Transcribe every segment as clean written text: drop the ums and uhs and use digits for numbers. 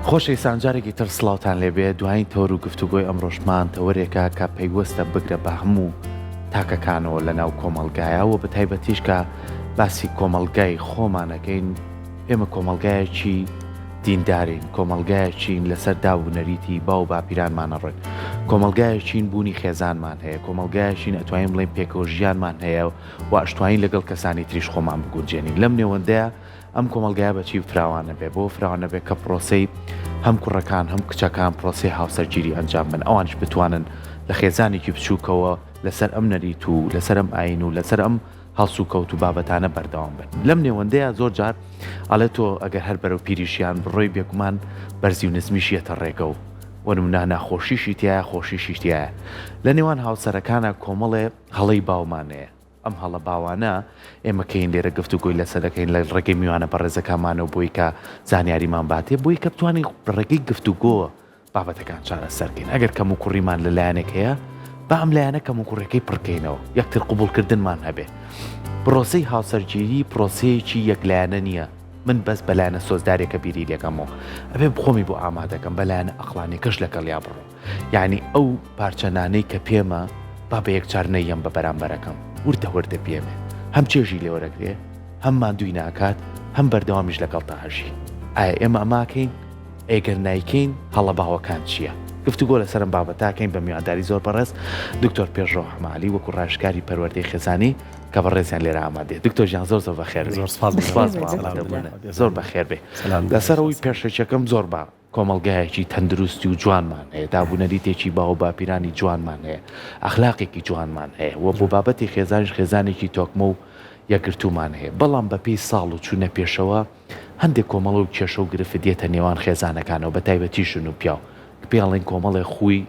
خۆشەویستان جارێکی تر سڵاوتان لێبێ دوایین تەوەر و گفتوگۆی ئەمڕۆشمان تەوەرێکە کە پەیوەستە بگرە بە هەموو تاکەکانەوە لە ناو کۆمەڵگایە و بە تایبەتیش کە باسی کۆمەڵگای خۆمانەکەین ئێمە کۆمەڵگایەکی دیندارین، کۆمەڵگایەکین لەسەر داب و نەریتی باو و باپیرانمان ئەڕۆین، کۆمەڵگایەکین بوونی خێزانمان هەیە، کۆمەڵگایەکین ئەتوانین بڵێین پێکەوە ژیانمان هەیە و ئەشتوانین لەگەڵ کەسانی تریش خۆمان بگونجێنین. لەم نێوەندەیا ئەم کۆمەڵگایە بە چی فراوان ئەبێ؟ بەوە فراوان ئەبێ کە پرۆسەی هەم کوڕەکان هەم کچەکان پرۆسەی هاوسەرگیری ئەنجام بەن، ئەوانیش بتوانن لە خێزانێکی بچووکەوە لەسەر ئەم نەریت و لەسەر ئەم ئایین و لەسەر ئەم هەڵسوکەوت و بابەتانە بەردەوام بن. لەم نێوەندەیا زۆر جار ئەڵێ تۆ ئەگەر هەر بەرەو پیریشیان بڕۆی بێگومان بەرزی و نزمیش یەتە ڕێگە و وەنمونە ناخۆشیشی تیایە خۆشیشی تیایە. لە نێوان هاوسەرەکانا کۆمەڵێ هەڵەی باومان هەیە. ئەم هەڵە باوانە ئێمە کەین لێرە گفتوگۆی لەسەر دەکەین لە ڕێگەی میوانە بەڕێزەکانمانەوە بۆی کە زانیاریمان باتێ بۆی کە بتوانین ڕێگەی گفتوگۆ بابەتەکان چارەسەر کەین ئەگەر کەموکوڕیمان لە لایەنێک هەیە با ئەم لایەنە کەموکوڕیەکەی پڕکەینەوە یەکتر قبوڵکردنمان هەبێ پرۆسەی هاوسەرگیری پرۆسەیەکی یەکلایەنە نییە من بەس بە لایەنە سۆزدارێکە بیری لێکەمەوە ئەبێ خۆمی بۆ ئامادەکەم بە لایەنە ئەقڵانیەکەش لەگەڵیا بڕۆم یعنی ئەو پارچە نانەی کە پێمە با بە یەکجار نەیەم بە بەرامبەرەکەم وردە وردە پێمێ هەم چێژی لێوەرەگرێ هەم ماندووی ناکات هەم بەردەوامیش لەگەڵتا ئەژی ئایا ئێمە ئەماکەین ئەی گەر نایکەین هەڵە باوەکان چییە؟ گفتوگۆ لەسەر ئەم بابەتە ئەکەین بە میوانداری زۆر بەڕێز دکتۆر پێشڕەو حەمەعەلی وەکو ڕاوێژکاری پەروەردەی خێزانی کە بەڕێزیان لێرە ئامادەیە. دکتۆر گیان زۆر زۆر بەخێر بێی. زۆر سپاس بۆ سپاس بۆ سلام ئامادەبوونت. زۆر بەخێر بێی. سلام لەسەر ئەوەی پێشەکیەکەم زۆر بە کۆمەڵگایەکی تەندروستی و جوانمان هەیە، دابونەریتێکی باو و باپیرانی جوانمان هەیە، ئەخلاقێکی جوانمان هەیە و بۆ بابەتی خێزانیش خێزانێکی تۆکمە و یەکگرتوومان هەیە، بەڵام بەپێی ساڵ و چوونە پێشەوە هەندێک کۆمەڵە و کێشە و گرفت دێتە نێوان خێزانەکانەوە بە تایبەتی ژن و پیاو کە پێی ئەڵێن کۆمەڵێ خووی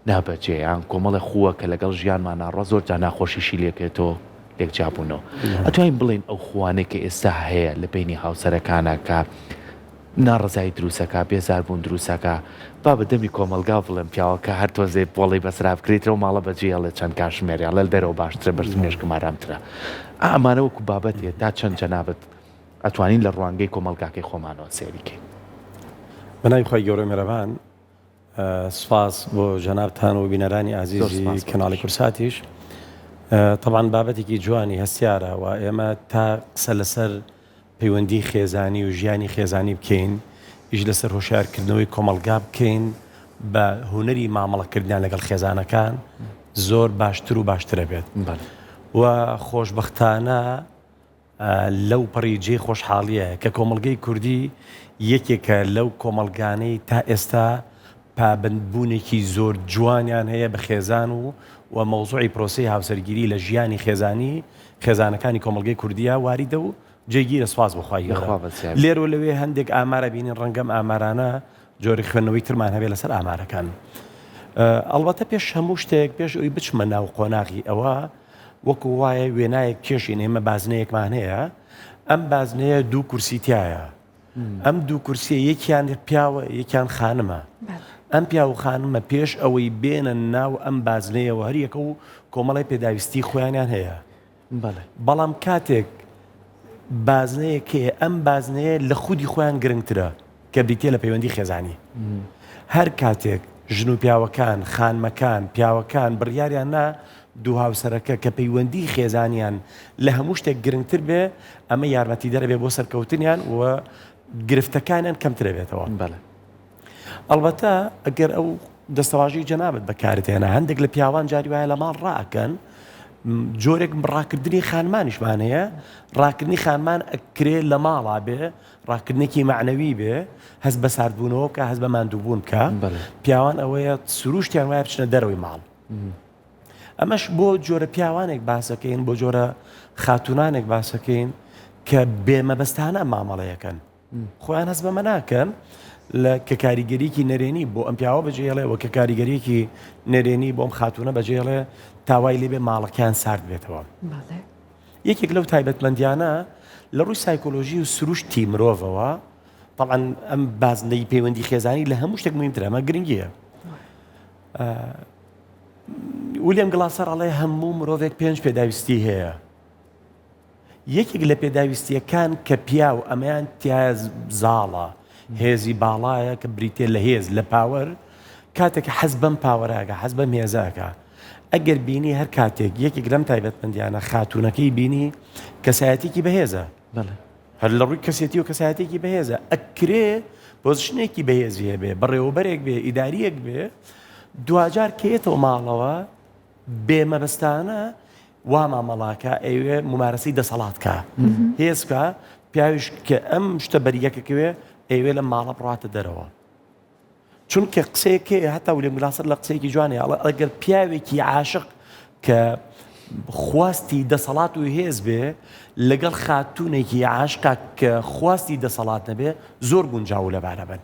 نابەجێ یان کۆمەڵێ خووە کە لەگەڵ ژیانمان ناڕوا زۆر جار ناخۆشیشی لێکێتەوە لێک جیابوونەوە ئەتوانین بڵێین ئەو خووانەی کە ئێستا هەیە لە بەینی هاوسەرەکانا کە ناڕەزایی دروستەکا بێزاربوون دروستەکا با بە دەمی کۆمەڵگا بڵێم پیاوەکە هەر تۆزێ بۆڵەی بەسرا بکرێ ئیتر ئەو ماڵە بەجێ ئەڵێ چەند کاتژمێرێ ئەڵێ دەرەوە باشترە بەس مێشکم ئارامترە ئا ئەمانە وەکو بابەتێ تا چەند جەنابت ئەتوانین لە ڕوانگەی کۆمەڵگاکەی خۆمانەوە سەیری کەین. بە ناوی خوای گەورە مێرەبان سوپاس بۆ جەنابتان و بینەرانی ئازیزی کەناڵی کورساتیش تەبعەن بابەتێکی جوانی هەستیارە و ئێمە تا قسە لەسەر پەیوەندی خێزانی و ژیانی خێزانی بکەین ئیش لەسەر هۆشیارکردنەوەی کۆمەڵگا بکەین بە هونەری مامەڵەکردنیان لەگەڵ خێزانەکان زۆر باشتر و باشترە بێت و خۆشبەختانە لەو پەڕی جێی خۆشحاڵییە کە کۆمەڵگەی کوردی یەکێکە لەو کۆمەڵگانەی تا ئێستا پابەندبوونێکی زۆر جوانیان هەیە بە خێزان و و مەوزوعی پرۆسەی هاوسەرگیری لە ژیانی خێزانی خێزانەکانی کۆمەڵگەی کوردییا واریدە و جێگیرە سوپاس بۆ خوای گەورە. لێرەو لەوێ هەندێک ئامار ئەبینین ڕەنگە ئەم ئامارانە جۆری خوێندنەوەی ترمان هەبێ لەسەر ئامارەکان. ئەڵبەتە پێش هەموو شتێک پێش ئەوی بچمە ناو قۆناغی ئەوە وەکو وایە وێنایەک بکێشین ئێمە بازنەیەکمان هەیە ئەم بازنەیە دوو کورسی تایە ئەم دوو کورسیە یەکیان پیاوە یەکیان خانمە ئەم پیاو و خانمە پێش ئەوەی بێنە ناو ئەم بازنەیەوە هەریەکە و کۆمەڵی پێداویستی خۆیانیان هەیە بەڵام کاتێک بازنەیەک هەیە ئەم بازنەیە لە خودی خۆیان گرنگترە کە بریتیە لە پەیوەندی خێزانی هەر کاتێک ژن و پیاوەکان خانمەکان پیاوەکان بڕیاریان نا دوو هاوسەرەکە کە پەیوەندی خێزانیان لە هەموو شتێک گرنگتر بێ ئەمە یارمەتیدەرە بێ بۆ سەرکەوتنیان و گرفتەکانیان کەمترە بێتەوە. بەڵێ. ئەڵبەتە ئەگەر ئەو دەستەواژەی جەنابت بەکارت هێنا هەندێک لە پیاوان جاری وایە لە ماڵ ڕائەکەن جۆرێک ڕاکردنی خانمانیشمان هەیە ڕاکردنی خانمان ئەکرێ لە ماڵا بێ ڕاکردنێکی مەعنەوی بێ هەست بە ساردبوونەوە بکە هەست بە ماندووبوون بکە پیاوان ئەوەیە سروشتیان وایە بچنە دەرەوەی ماڵ ئەمەش بۆ جۆرە پیاوانێک باسەکەین بۆ جۆرە خاتونانێک باسەکەین کە بێمەبەستانە مامەڵەیەکەن خۆیان هەست بەمە ناکەن لە کە کاریگەریکی نەرێنی بۆ ئەم پیاوە بەجێڵێ و کە کاریگەریەکی نەرێنی بۆم خاتونە بەجێڵێ تاوای لێبێ ماڵەکەیان سارد بێتەوە. یەکێک لەو تایبەتمەندیانە لە ڕووی سایکۆلۆژی و سروشتی مرۆڤەوە طبعا ئەم بازنەی پەیوەندی خێزانی لە هەموو شتێک مهمترە ئەمە گرنگیە ولیەم گڵاسەر ئەڵێ هەموو مرۆڤێک پێنج پێداویستی هەیە یەکێک لە پێداویستییەکان کە پیاو ئەمەیان تیایە زاڵە. هێزی باڵایە کە بریتیە لە هێز لە power کاتێک حەز بەم power ەکە حەز بەم هێزەکە ئەگەر بینی هەر کاتێک یەکێک لەم تایبەتمەندیانە خاتوونەکەی بینی کەسایەتێکی بەهێزە هەر لە ڕووی کەسێتی و کەسایەتێکی بەهێزە ئەکرێ position ێکی بەهێزی هەبێ بەڕێوەبەرێک بێ ئیداریەک بێ دواجار کێتەوە ماڵەوە بێ مەبەستانە وا مامەڵاکە ئەیوێ ممارەسەی دەسەڵات کا هێز کا پیاویش کە ئەم شتە بەریەکەکەوێ ئەیوێ لە ماڵە بڕاتە دەرەوە چونکە قسەیەک هەیە هەتا ولیەم گلاسەر لە قسەیەکی جوانێ ئەڵێ ئەگەر پیاوێکی عاشق کە خواستی دەسەڵات و هێز بێ لەگەڵ خاتونێکی عاشقا کە خواستی دەسەڵات نەبێ زۆر گونجاو و لەبارە بن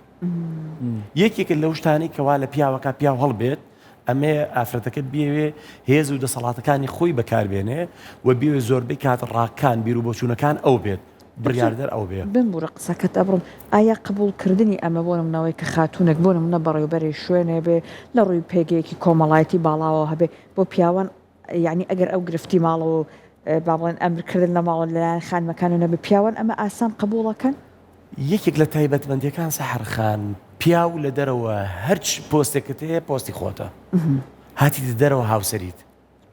یەکێکە لەو شتانەی کەوا لە پیاوەکە پیاو هەڵبێت ئەمەیە ئافرەتەکە بیەوێ هێز و دەسەڵاتەکانی خۆی بەکاربێنێ و بیەوێ زۆربەی کات ڕاکان بیر و بۆچوونەکان ئەو بێت بڕیاردەر ئەو بێ. بمبورە قسەکەت ئەبڕم، ئایا قبوڵ کردنی ئەمە بۆ نمونە ئەوەی کە خاتوونێک بۆ نمونە بەڕێوبەری شوێنێ بێ لە ڕووی پێگەیەکی کۆمەڵایەتی باڵاوە هەبێ بۆ پیاوان یانی ئەگەر ئەو گرفتی ماڵەوە و با بڵێن ئەمر کردن لە ماڵەوە لەلایەن خانمەکانەوە نەبێ پیاوان ئەمە ئاسان قبوڵ ئەکەن؟ یەکێک لە تایبەتمەندیەکان سەحەر خان پیاو لە دەرەوە هەرچ پۆستێکت هەیە پۆستی خۆتە هاتیتە دەرەوە هاوسەریت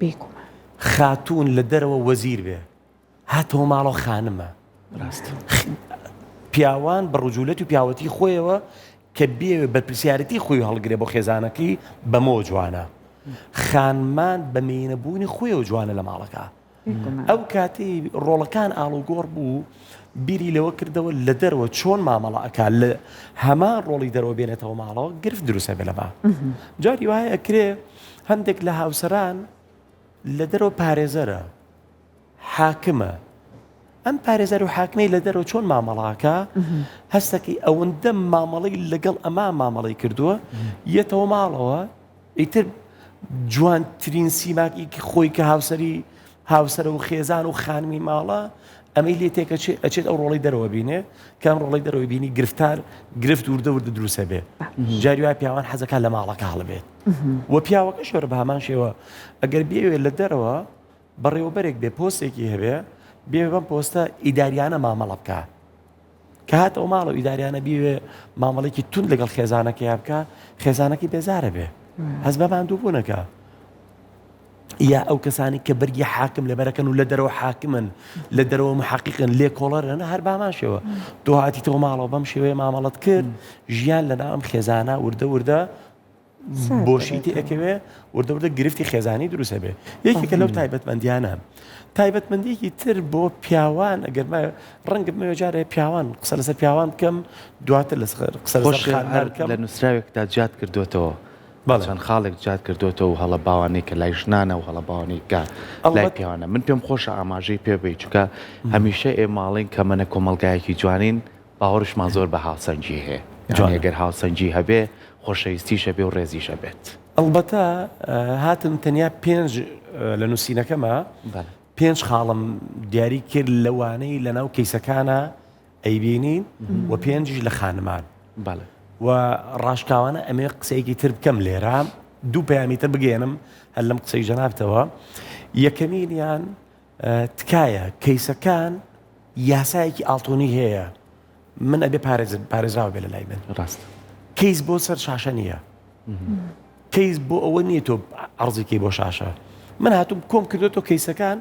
بێگومان. خاتوون لە دەرەوە وەزیر بێ هاتەوە ماڵەوە خانمە ڕاست پیاوان بە ڕجولەت و پیاوەتی خۆیەوە کە بێوێ بەرپرسیارەتی خۆی هەڵگرێ بۆ خێزانەکەی بەمەوە جوانە خانمان بە مێینەبوونی خۆیەوە جوانە لە ماڵەکە ئەو کاتی ڕۆڵەکان ئاڵوگۆڕ بوو بیری لەوە کردەوە لە دەرەوە چۆن مامەڵە ئەک لە هەمان ڕۆڵی دەرەوە بێنێتەوە ماڵەوە گرفت دروستە بێ لەما جاری وایە ئەکرێ هەندێک لە هاوسەران لە دەرەوە پارێزەرە حاکمە ئەم پارێزەر و حاکمەی لە دەرەوە چۆن مامەڵاکە هەستەکەی ئەوەندە مامەڵەی لەگەڵ ئەما مامەڵی کردووە یەتەوە ماڵەوە ئیتر جوانترین سیماکی خۆی کە هاوسەری هاوسەرە و خێزان و خانمی ماڵە ئەمەی لێ تێکەچێ ئەچێت ئەو ڕۆڵی دەرەوە بینێ کام ڕۆڵی دەرەوەی بینی گرفتار گرفت وردە وردە دروسە بێ جاری وای پیاوان حەزەکە لە ماڵەکە هەڵبێت و پیاوەکە شۆرە بە هەمان شێوە ئەگەر بێوێ لە دەرەوە بەڕێوەبەرێک بێ پۆستێکی هەبێ بێ بەم پۆستە ئیداریانە مامەڵە بکە کە هاتەوە ماڵەوە ئیداریانە بیوێ مامەڵێکی توند لەگەڵ خێزانەکەیا بکە خێزانەکەی بێزارە بێ هەست بە ماندووبوونەکە یا ئەو کەسانی کە بەرگی حاکم لەبەرەکەن و لە دەرەوە حاکمن لە دەرەوە محقیقن لێکۆڵەرن هەر بامان شێوە تۆ هاتیتەوە ماڵەوە بەم شێوەیە مامەڵەت کرد ژیان لە ناو ئەم خێزانە وردە وردە بۆشی تێ ئەکەوێ وردە وردە گرفتی خێزانی دروست هەبێ یەکێکە لەو تایبەتمەندیانە تایبەتمەندیەکی تر بۆ پیاوان ئەگەر ڕەنگە بمەوێ جارێ پیاوان قسە لەسەر پیاوان بکەم دواتر لەسەر قسە لەسەر خانمان بکەم لە نووسراوێکدا جیات کردوێتەوە چەند خاڵێک جیات کردوێتەوە و هەڵە باوانەی کە لای ژنانە و هەڵە باوانەی کە لای پیاوانە من پێم خۆشە ئاماژەی پێ بی چونکە هەمیشە ئێماڵین کە منە کۆمەڵگایەکی جوانین باوەڕیشمان زۆر بە هاوسەنگی هەیە یانی ئەگەر هاوسەنگی هەبێ خۆشەویستیش هەبێ و ڕێزیش هەبێت. ئەڵبەتە هاتم تەنیا پێنج لە نووسینەکەما پێنج خاڵم دیاری کرد لەوانەی لەناو کەیسەکانە ئەیبینین و پێنجیش لە خانمان و ڕاشکاوانە ئەمێ قسەیەکی تر بکەم لێرە دوو پەیامی تر بگەێنم هەر لەم قسەی جەنابتەوە یەکەمینیان تکایە کەیسەکان یاسایەکی ئاڵتونی هەیە من ئەبێ پارێزراو بێ لە لای من ڕاست کەیس بۆ سەر شاشە نییە کەیس بۆ ئەوە نییە تۆ عرضێکی بۆ شاشە من هاتوم کۆم کردو تۆ کەیسەکان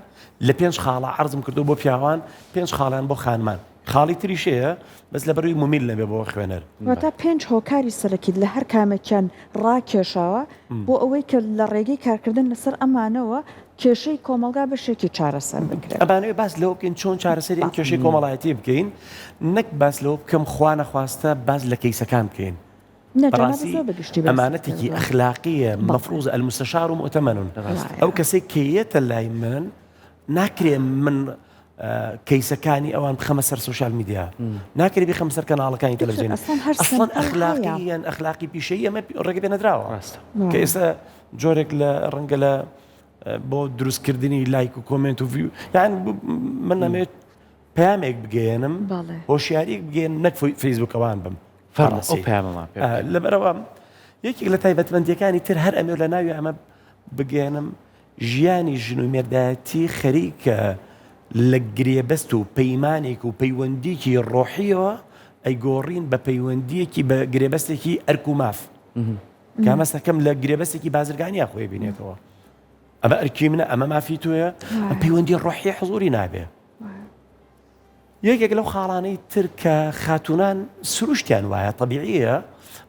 لە پێنج خاڵە عرضم کردو بۆ پیاوان پێنج خاڵیان بۆ خانمان خاڵی تریش هەیە بەس لەبەروی ممیل نەبێ بۆ خوێنەر. واتە پێنج هۆکاری سەرەکیت لە هەر کامێکیان ڕاکێشاوە بۆ ئەوەی کە لە ڕێگەی کارکردن لەسەر ئەمانەوە کێشەی کۆمەڵگا بەشێکی چارەسەر بکرێت. ئەمانەوێ باس لەوە بکەین چۆن چارەسەری ئەم کێشەی کۆمەڵایەتی بکەین نەک باس لەوە بکەم خوا نەخواستە باس لە کەیسەکان بکەین. بەڕاستی ئەمانەتێکی ئەخلاقیە مەفروزە المستشار مؤتمن ئەو کەسێک کە یەتە لای من ناکرێ من کەیسەکانی ئەوان بخەمە سەر social media ناکرێ بخەم سەر کەناڵەکانی تەلەڤزیۆن ئەسڵەن ئەخلاقی یان ئەخلاقی پیشەیی ئەمە ڕێگە پێ نەدراوە کە ئێستا جۆرێک لە ڕەنگە لە بۆ دروستکردنی لایک و comment و view یان من نەمێت پەیامێک بگەیەنم هۆشیاریەک بگەێن نەک فەیسبوکەوان بم لەبەرەوە یەکێک لە تایبەتمەندیەکانی تر هەر ئەمێ لە ناوی ئەمە بگەێنم ژیانی ژن و مێردایەتی خەریکە لە گرێبەست و پەیمانێک و پەیوەندیکی ڕۆحیەوە. ئەیگۆڕین بە پەیوەندیەکی بە گرێبەستێکی ئەرک و ماف کامەسەکەم لە گرێبەستێکی بازرگانیا خۆی بینێتەوە ئەمە ئەرکی منە ئەمە مافی تۆیە پەیوەندی ڕۆحی حزوری نابێ یەکێک لەو خاڵانەی تر کە خاتوونان سروشتیان وایە تەبیعیە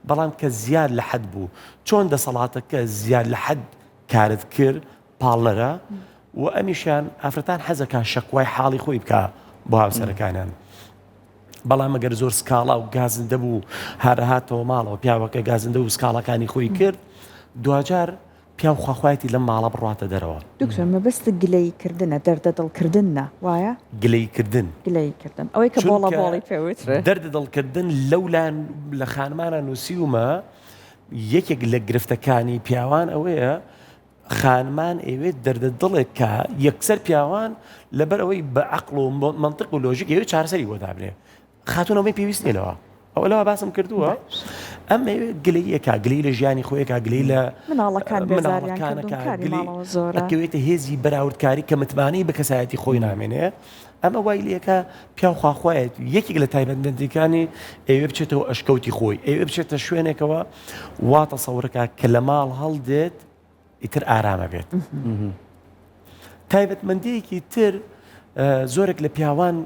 بەڵام کە زیاد لە حەد بوو چۆن دەسەڵاتەکە زیاد لە حەد کارت کرد پاڵنەرە و ئەمیشیان ئافرەتان حەزەکە شەکوای حاڵی خۆی بکە بۆ هاوسەرەکانیان بەڵام ئەگەر زۆر سکاڵا و گازندە بوو هەرهاتەوە ماڵەوە پیاوەکە گازندە و سکاڵەکانی خۆی کرد دواجار پیاو خواخوایەتی لەم ماڵە بڕواتە دەرەوە. دکتۆر مەبەستت گلەیی کردنە دەردە دڵ کردن نا وایە؟ گلەیی کردن. گلەیی کردن ئەوەی کە بۆڵە چونکە بۆڵی پێ وترێ. دەردە دڵ کردن لەو لایەن لە خانمانا نووسیومە یەکێک لە گرفتەکانی پیاوان ئەوەیە خانمان ئەیەوێت دەردە دڵێک کە یەکسەر پیاوان لەبەر ئەوەی بە عەقڵ و مەنتق و لۆژیک ئەیەوێت چارەسەری بۆ دابنێ خاتون ئەمەی پێویست نیە لەوە ئەوە لەوە باسم کردووە ئەم گلەیەکە گلی لە ژیانی خۆیەکە گلی لە مناڵەکان مناڵەکانەکە گلی زۆر ئەکەوێتە هێزی بەراوردکاری کە متمانەی بە کەسایەتی خۆی نامێنێ ئەمە وای لەکە پیاو خواخوایەت یەکێک لە تایبەتمەندیەکانی ئەوێ بچێتەوە ئەشکەوتی خۆی ئەوێ بچێتە شوێنێکەوە وا تەسەورەکە کە لە ماڵ هەڵدێت ئیتر ئارامە بێت. تایبەتمەندیەکی تر زۆرێک لە پیاوان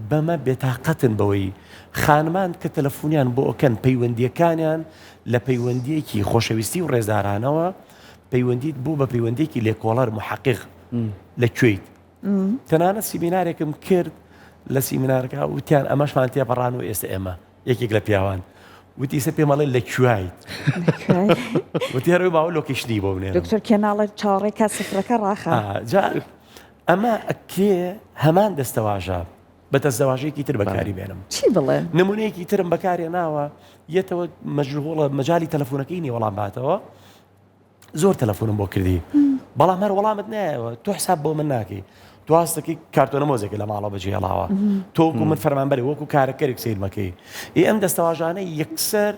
بەمە بێتاقەتن بەوەی خانمان کە تەلەفۆنیان بۆ ئەکەن پەیوەندیەکانیان لە پەیوەندیەکی خۆشەویستی و ڕێزدارانەوە پەیوەندیت بوو بە پەیوەندێکی لێکۆڵەر محقق لە کوێیت تەنانەت سیمینارێکم کرد لە سیمینارەکە وتیان ئەمەشمان تێپەڕان و ئێستا ئێمە یەکێک لە پیاوان وتی ئیسە پێم ئەڵێ لە کوایت وتی هەر باوە location ی بۆ بنێرم دکتۆر کێناڵە چاوەڕێ کا سفرەکە ڕاخە جا ئەمە ئەکرێ هەمان دەستەواژە بە دەستەواژەیەکی تر بەکاری بێنم چی بڵێ نمونەیەکی ترم بەکارێ ناوە یەتەوە مەشغوڵە مەجای تەلەفۆنەکەی نیە وەڵام باتەوە زۆر تەلەفۆنم بۆ کردی بەڵام هەر وەڵامت نایەوە تۆ حساب بۆ من ناکەی تۆ هەستەکەی کارتۆنە مۆزێکە لە ماڵەوە بەجێهێڵاوە تۆ وەکو من فەرمانبەری وەکو کارەکەرێک سەیرمەکەی ئێ ئەم دەستەواژانە یەکسەر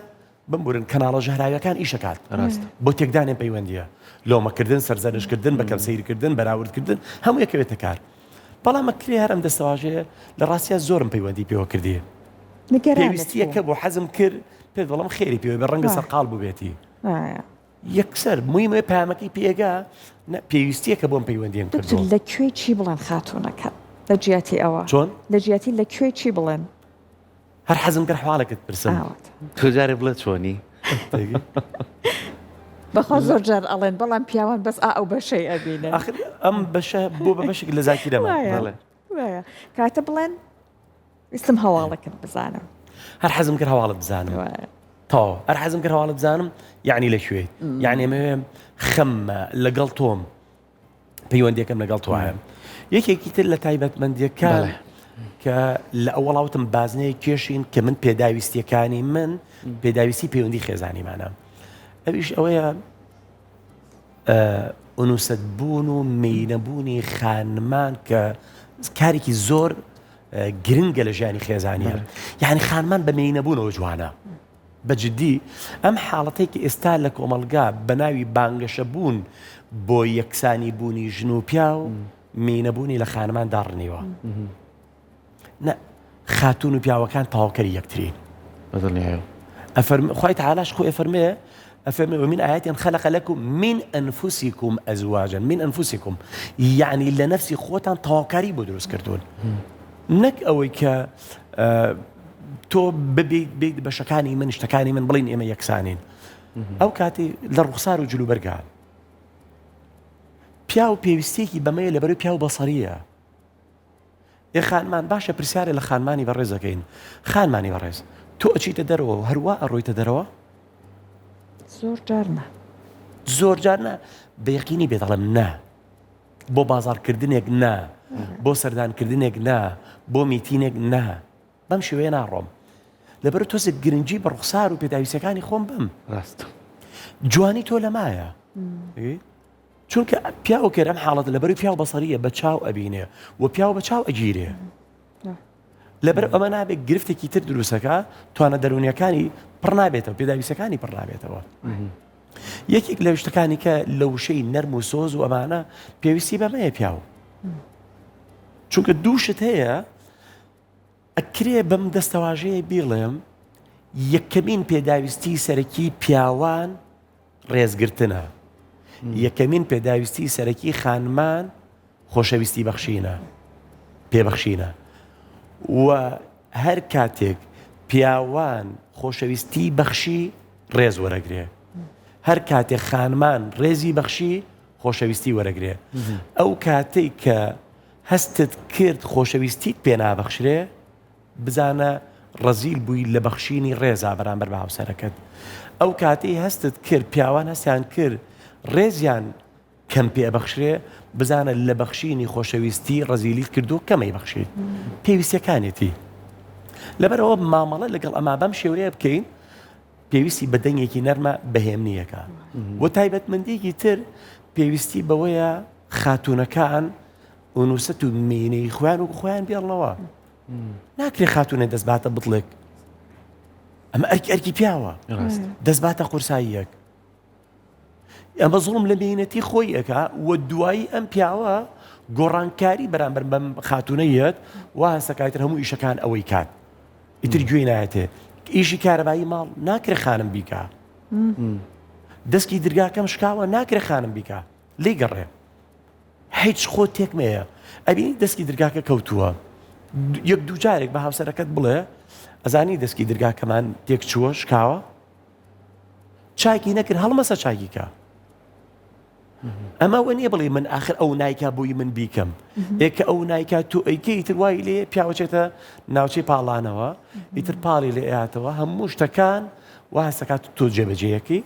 بمبورن کەناڵە ژەهراویەکان ئیشەکات ڕاست بۆ تێکدانی پەیوەندیە لۆمەکردن سەرزەنشکردن بەکەم سەیرکردن بەراوردکردن هەموو یەکەوێتە کار بەڵام ئەکرێ هەر ئەم دەستەواژەیە لە ڕاستیا زۆرم پەیوەندی پێوە کردی پێویستیەکە بۆ حەزم کرد پێت بەڵام خێری پێوە بە ڕەنگە سەرقاڵ بووبێتی یەکسەر مویمە پامەکەی پێگا پێویستیەکە بۆم پەیوەندیم کردو لە کوێ چی بڵێن خاتونەکە لە جیاتی ئەوە چۆن لە جیاتی لە کوێ چی بڵێن هەر حەزم کرد حواڵێکت پرسم تۆ جارێ بڵێ چۆنی بەخوا زۆر جار ئەڵێن بەڵام پیاوان بەس ئا ئەو بەشەی ئەبینن ئاخر ئەم بەشە بۆ بە بەشێک لە زاکیرەمان بەڵێ وایە کاتە بڵێن ویستم هەواڵەکەت بزانم. هەر حەزم کرد هەواڵت بزانم. تەواو هەر حەزم کرد هەواڵت بزانم یعنی لە کوێیت یعنی ئەمەوێ خەممە لەگەڵ تۆم پەیوەندیەکەم لەگەڵ تۆ هەیە یەکێکی تر لە تایبەتمەندیەکان کە لە ئەوەڵاوتم بازنەیە کێشین کە من پێداویستیەکانی من پێداویستی پەیوەندی خێزانیمانە ئەویش ئەوەیە ئونوسەت بوون و مێینەبوونی خانمان کە کارێکی زۆر گرنگە لە ژیانی خێزانیە یعنی خانمان بە مێینەبوونەوە جوانە بە جدی ئەم حاڵەتێک ئێستا لە کۆمەڵگا بە ناوی بانگەشە بوون بۆ یەکسانی بوونی ژن و پیاو مێینەبوونی لە خانمان داڕنیوە نە خاتوون و پیاوەکان تەواوکەری یەکترین. بەدڵنیایەوە. ئەفەرمێ خوای تەعالاش خۆی ئەفەرمێ ئەفەرمێ ومن آیاتی ان خلق لکم من انفسکم ازواجا من انفسکم یعنی لە نەفسی خۆتان تەواوکاری بۆ دروست کردوون نەک ئەوەی کە تۆ ببیت بیت بەشەکانی من شتەکانی من بڵین ئێمە یەکسانین ئەو کاتی لە ڕوخسار و جلوبەرگا پیاو پێویستێکی بەمەیە لەبەرەی پیاو بەسەریە ئێ خانمان باشە پرسیارێ لە خانمانی بەڕێز ئەکەین خانمانی بەڕێز تۆ ئەچیتە دەرەوە و هەروا ئەڕۆیتە دەرەوە؟ زۆر جار نا. زۆر جار نا بە یەقینی بێت دەڵێم نا بۆ بازاڕکردنێک نا بۆ سەردانکردنێک نا بۆ میتینێک نا بەم شێوەیە ناڕۆم لەبەر تۆزێک گرنگی بە ڕوخسار و پێداویستەکانی خۆم بم ڕاست جوانی تۆ لەمایە چونکە پیاو کەر ئەم حاڵەتە لەبەری پیاو بەسەریە بە چاو ئەبینێ و پیاو بە چاو ئەگیرێ لەبەر ئەمە نابێت گرفتێکی تر دروستەکە توانە دەرونیەکانی پڕ نابێتەوە پێداویستەکانی پڕ نابێتەوە یەکێک لە شتەکانی کە لە وشەی نەرم و سۆز و ئەمانە پێویستی بەمەیە پیاو چونکە دوو شت هەیە. ئەکرێ بەم دەستەواژەیە بیڵێم یەکەمین پێداویستی سەرەکی پیاوان ڕێزگرتنە، یەکەمین پێداویستی سەرەکی خانمان خۆشەویستی بەخشینە، پێبەخشینە و هەر کاتێک پیاوان خۆشەویستی بەخشی ڕێز وەرەگرێ، هەر کاتێک خانمان ڕێزی بەخشی خۆشەویستی وەرەگرێ. ئەو کاتەی کە هەستت کرد خۆشەویستیت پێ نابەخشرێ، بزانە ڕەزیل بووی لە بەخشینی ڕێزا بەرامبەر بە هاوسەرەکەت. ئەو کاتەی هەستت کرد پیاوان هەستیان کرد ڕێزیان کەم پێ ئەبەخشرێ، بزانە لە بەخشینی خۆشەویستی ڕەزیلیت کردووە کەم ئەیبەخشیت. پێویستیەکانێتی. لەبەرئەوە مامەڵە لەگەڵ ئەما بەم شێوەیە بکەین پێویستی بە دەنگێکی نەرمە بە هێمنیەکە. و تایبەتمەندیەکی تر پێویستی بەوەیە خاتوونەکان ئونوسەت و مێینەی خۆیان وەکو خۆیان بێڵنەوە. ناکرێ خاتوونێ دەست باتە بتڵێک ئەمە ئەرکی ئەرکی پیاوە دەست باتە قورساییەک ئەمە زوڵم لە مێینەتی خۆی ئەکا و دوایی ئەم پیاوە گۆڕانکاری بەرامبەر بەم خاتوونە یەت وا هەستەکایتر هەموو ئیشەکان ئەوەی کات ئیتر گوێی نایەتێ ئیشی کارەبایی ماڵ ناکرێ خانم بیکا دەستکی درگاکەم شکاوە ناکرێ خانم بیکا لێی گەڕێ هیچ خۆ تێک مەیە ئەبینی دەسکی درگاکە کەوتووە یەک دوو جارێک بە هاوسەرەکەت بڵێ ئەزانی دەسکی درگاکەمان تێک چووە شکاوە چاکی نەکرد هەڵمەسە چاکی کە ئەمە وە نییە بڵێ من ئاخر ئەو نایکا بۆی من بیکەم ئێکە ئەو نایکا تۆ ئەیکە ئیتر وای لێ پیاوەچێتە ناوچەی پاڵانەوە ئیتر پاڵی لێ ئاتەوە هەموو شتەکان وا هەستەکات تۆ جێبەجێیەکەی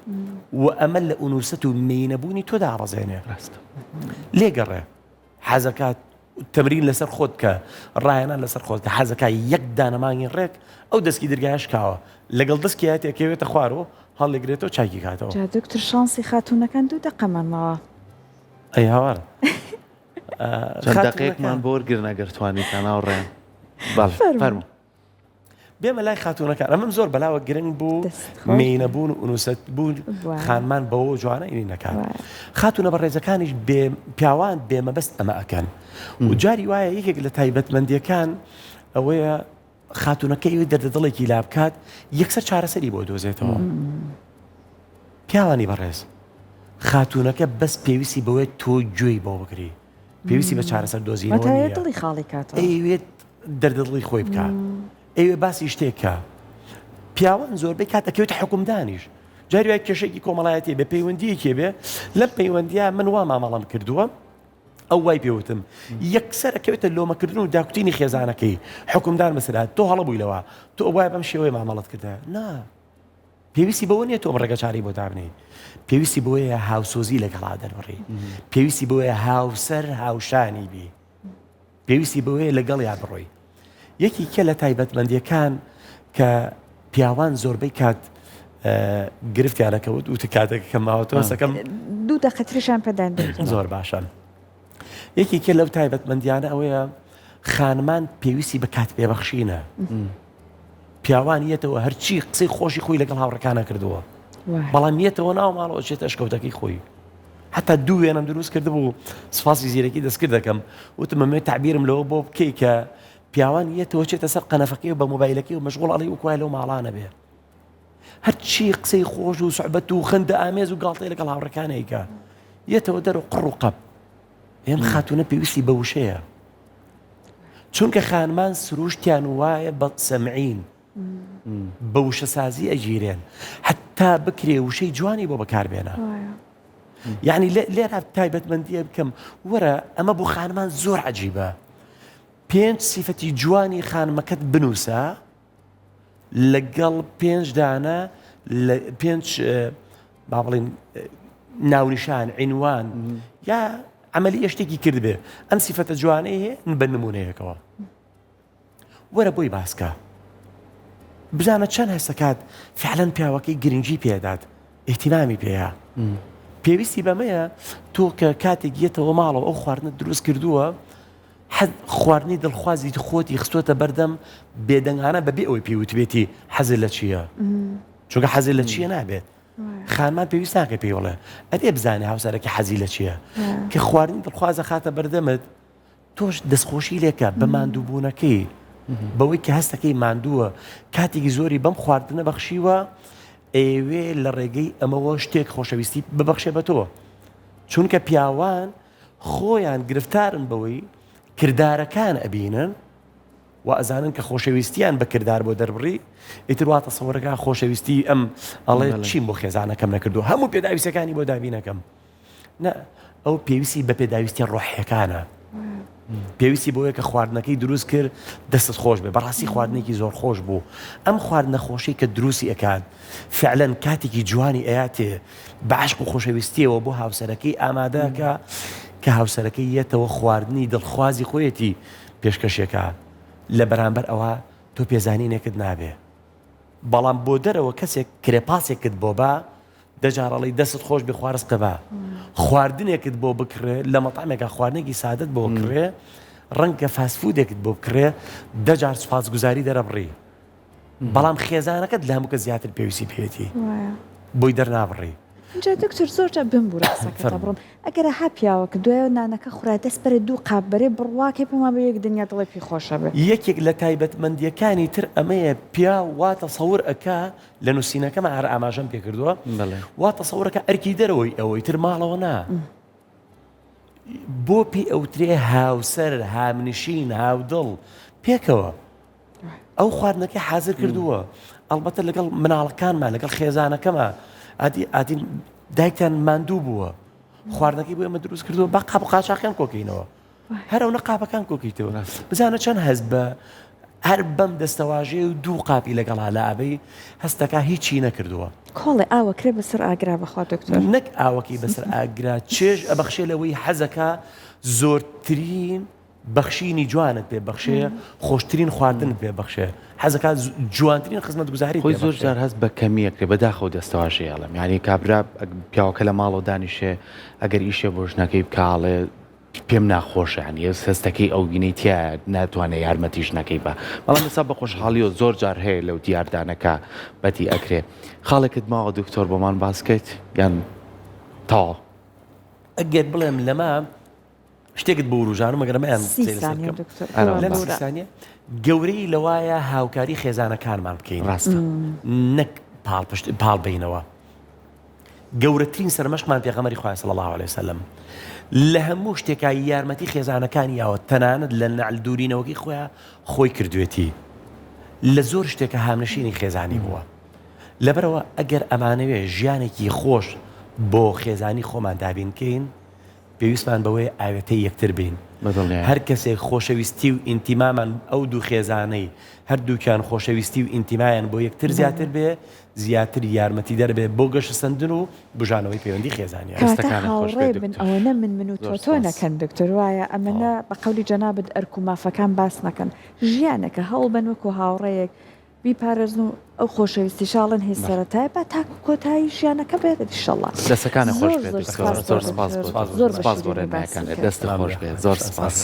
و ئەمە لە ئونوسەت و مێینەبوونی تۆ داڕزێنێ ڕاستە لێگەڕێ حەزەکات تەمرین لەسەر خۆت کە ڕایەنان لەسەر خۆت کە حەزەکە یەک دانەمانگی ڕێک ئەو دەستکی درگایە شکاوە لەگەڵ دەستکیاتێکەوێتە خوارەوە هەڵێگرێتەوە چاکی کاتەوە. جا دکتور شانسی خاتوونەکان دوو دەقەمان ماوە. ئەی هاوار. چەند دەقەیەکمان بۆ وەرگرن ئەگەر توانیتان هاوڕێیان. بەڵێ فەرموو. بێمە لای خاتوونەکان ئەمەم زۆر بەلاوە گرنگ بوو مێینە بوون و ئونوسەت بوون خانمان بەوە جوانە ئینی نەکات خاتوونە بەڕێزەکانیش بێ پیاوان بێمەبەست ئەمە ئەکەن و جاری وایە یەکێک لە تایبەتمەندیەکان ئەوەیە خاتوونەکە ئەوێ دەردە دڵێکی لا بکات یەکسەر چارەسەری بۆ دۆزێتەوە پیاوانی بەڕێز خاتوونەکە بەس پێویستی بەوەیە تۆ گوێی بۆ بگری پێویستی بە چارەسەر دۆزینەوە نییە دڵی خاڵی کاتەوە ئەیەوێت دەردە دڵی خۆی بکا ئەیەوێ باسی شتێک کا پیاوان زۆربەی کات ئەکەوێتە حکومدانیش جاری وای کێشێکی کۆمەڵایەتی بێ پەیوەندیەکێ بێ لەم پەیوەندیە من وا مامەڵەم کردووە ئەو وای پێوتم یەکسەر ئەکەوێتە لۆمەکردن و داکوتینی خێزانەکەی حکومدان بەسەرا تۆ هەڵە بووی لەوە تۆ وایە بەم شێوەیە مامەڵەت کردە نا پێویستی بەوە نییە تۆ ئەم ڕێگە چارەی بۆ دابنێی پێویستی بۆیە هاوسۆزی لەگەڵا دەربڕی پێویستی بۆیە هاوسەر هاوشانی بی پێویستی بەوەیە لەگەڵیا بڕۆی. یەکیکە لە تایبەتمەندیەکان کە پیاوان زۆربەی کات گرفتیان ئەکەوت وتی کاتێک کە ماوەتەوە سەکەم دوو دەقە تریشان پێدان زۆر باشە یەکێکە لەو تایبەتمەندیانە ئەوەیە خانمان پێویستی بە کات پێبەخشینە پیاوان یەتەوە هەرچی قسەی خۆشی خۆی لەگەڵ هاوڕەکانە کردووە بەڵام یەتەوە ناو ماڵەوە چێتە ئەشکەوتەکەی خۆی حتا دوو وێنەم دروست کردبوو سپاسی زیرەکی دەستکرد دەکەم وتم ئەمەوێ تعبیرم لەوە بۆ بکەی کە پیاوان یەتەوە چێتە سەر قەنەفەکەی و بە مۆبایلەکەی و مەشغوڵ ئەڵێ وەکوای لەو ماڵانە بێ هەرچی قسەی خۆش و سوعبەت و خەندە ئامێز و گاڵتەی لەگەڵ هاوڕێکانێکە یەتەوە دەر و قڕ و قەپ ئێم خاتونە پێویستی بە وشەیە چونکە خانمان سروشتیان وایە بە سەمعین بە وشەسازی ئەگیرێن حتا بکرێ وشەی جوانی بۆ بەکاربێنە یعنی لێرە تایبەتمەندیە بکەم وەرە ئەمە بۆ خانمان زۆر عجیبە پێنج سیفەتی جوانی خانمەکەت بنووسە لەگەڵ پێنج دانە لە پێنج با بڵین ناونیشان عینوان یا عملی شتێکی کردبێ ئەم سیفەتە جوانەی هەیە بە نمونەیەکەوە وەرە بۆی باسکە بزانە چەند هەستەکات فعلەن پیاوەکەی گرنگی پێدات ئیهتیمامی پێیە پێویستی بەمەیە تۆ کە کاتێک یەتەوە ماڵەوە ئەو خواردنە دروست کردووە حەز خواردنی دڵخوازی خۆتی خستۆتە بەردەم بێدەنگانە بەبێ ئەوەی پێی وتبێتی حەزت لە چییە چونکە حەزت لە چییە نابێت خانمان پێویست ناکە پێی بڵێ ئەبێ بزانێ هاوسەرەکە حەزی لە چییە کە خواردنی دڵخوازە خاتە بەردەمت تۆش دەستخۆشی لێکە بە ماندووبوونەکەی. بەوەی کە هەستەکەی ماندووە کاتێکی زۆری بەم خواردنە بەخشیوە ئەیەوێ لە ڕێگەی ئەمەوە شتێک خۆشەویستی ببەخشێ بە تۆ چونکە پیاوان خۆیان گرفتارن بەوەی کردارەکان ئەبینن و ئەزانن کە خۆشەویستیان بە کردار بۆ دەربڕی ئیتر وا تەسەوەرەکە خۆشەویستی ئەم ئەڵێ چیم بۆ خێزانەکەم نەکردو هەموو پێداویستەکانی بۆ دابینەکەم نا ئەو پێویستی بە پێداویستیە ڕۆحیەکانە پێویستی بۆیە کە خواردنەکەی دروست کرد دەستت خۆش بێ بەڕاستی خواردنێکی زۆر خۆش بوو ئەم خواردنە خۆشەی کە دروستی ئەکات فعلەن کاتێکی جوانی ئەیاتێ بە عەشق و خۆشەویستیەوە بۆ هاوسەرەکەی ئامادەکە کە هاوسەرەکەی یەتەوە خواردنی دڵخوازی خۆیەتی پێشکەشێکە لە بەرامبەر ئەوە تۆ پێزانینێکت نابێ بەڵام بۆ دەرەوە کەسێک کرێپاسێکت بۆ با دە جار ئەڵێی دەستت خۆش بێ خوا ڕزقت با خواردنێکت بۆ بکڕێ لە مەتعەمێکا خواردنێکی سادەت بۆ کڕێ ڕەنگە فاست فودێکت بۆ بکڕێ دە جار سوپاسگوزاری دەرەبڕی بەڵام خێزانەکەت لە هەموو کەس زیاتر پێویستی پێیەتی بۆی دەرنابڕی. جا دکتۆر زۆر جار بمبورە قسەکەت ئەبڕم ئەگەر ها پیاوەکە دوایەوە نانەکە خورا دەست بەرێ دوو قاپ بەرێ بڕواکەی پێم وابێ یەک دنیا دڵی پێی خۆشە بێ. یەکێک لە تایبەتمەندییەکانی تر ئەمەیە پیاو وا تەسەور ئەکا لە نووسینەکەما هەر ئاماژەم پێ کردووە وا تەسەورەکە ئەرکی دەرەوەی ئەوەی تر ماڵەوە نا بۆ پێی ئەوترێ هاوسەر هامنشین هاودڵ پێکەوە ئەو خواردنەکەی حاضر کردووە ئەڵبەتە لەگەڵ مناڵەکانمان لەگەڵ خێزانەکەمە ئادی ئادی دایکتان ماندوو بووە خواردنەکەی بۆ ئێمە دروست کردووە بە قاپ و قاچاقیان کۆکەینەوە هەر ئەونە قاپەکان کۆکەیتەوە بزانە چەند هەست بە هەر بەم دەستەواژەیە و دوو قاپی لەگەڵا لابەی هەستەکە هیچی نەکردووە. کۆڵێ ئاوەکرێ بەسەر ئاگرا بەخوا دکتۆر. نەک ئاوەکەی بەسەر ئاگرا چێژ ئەبەخشێ لەوەی حەزەکا زۆرترین بەخشینی جوانت پێ بەخشێ خۆشترین خواردنت پێ بەخشێ حەزەکا جوانترین خزمەتگوزاریت خۆی زۆر جار هەست بە کەمی ئەکرێ بەداخەوە دەستەواژەی ئەڵێم یانی کابرا پیاوەکە لە ماڵەوە دانیشێ ئەگەر ئیشێ بۆ ژنەکەی بکا ئەڵێ پێم ناخۆشە یانی هەستەکەی ئەو گینەی تیایە ناتوانێ یارمەتی ژنەکەی با بەڵام ئێستا بە خۆشحاڵیەوە زۆر جار هەیە لەو دیاردانە کە بەدی ئەکرێ خاڵێکت ماوە دکتۆر بۆمان باس کەیت یان تەواو؟ ئەگەر بڵێم لەمە شتێکت بۆ وروژانم ئەگەر ئەمەیان قسەی لەسەر بکەم لەم سی سانیە گەورەی لەوایە هاوکاری خێزانەکانمان بکەین ڕاستە نەک پاڵپشت پاڵ بینەوە گەورەترین سەرمەشقمان پێغەمبەری خوایە صلی اللە علیە وسلم لە هەموو شتێکا یارمەتی خێزانەکانی یاوە تەنانەت لە نەعل دوورینەوەکەی خۆیان خۆی کردوێتی لە زۆر شتێکە هامنشینی خێزانی بووە لەبەرەوە ئەگەر ئەمانەوێ ژیانێکی خۆش بۆ خێزانی خۆمان دابینکەین پێویستمان بەوەیە ئاوێتەی یەکتر بین. بەدڵنیایەوە. هەر کەسێک خۆشەویستی و ئینتیمامان ئەو دوو خێزانەی هەردووکیان خۆشەویستی و ئینتیمایان بۆ یەکتر زیاتر بێ، زیاتر یارمەتیدەر بێ بۆ گەشەسەندن و بوژانەوەی پەیوەندی خێزانیان. کەواتە دەستەکانت خۆش هاوڕێ بێ بن دکتۆر. ئەوەنە من من و زۆر تۆ تۆ سپاس. نەکەن دکتۆر وایە ئەمەنە تەواو. بە قەولی جەنابت ئەرک و مافەکان باس نەکەن ژیانێکە هەوڵبەن وەکو هاوڕێیەک بیپارێزن و ئەو خۆشەویستیشە ئەڵێن هی سەرەتایە با تاکو کۆتایی ژیانەکە بێت ئیشەڵا. دەسەکانت خۆش زۆر بێت زۆر دکتۆر سپاس بۆ زۆر سپاس دکتۆر بۆ تۆ زۆر بە سپاس بۆ شیرینی باسی ڕێنمایەکانت کرد. دەستت خۆش بێت زۆر سپاس.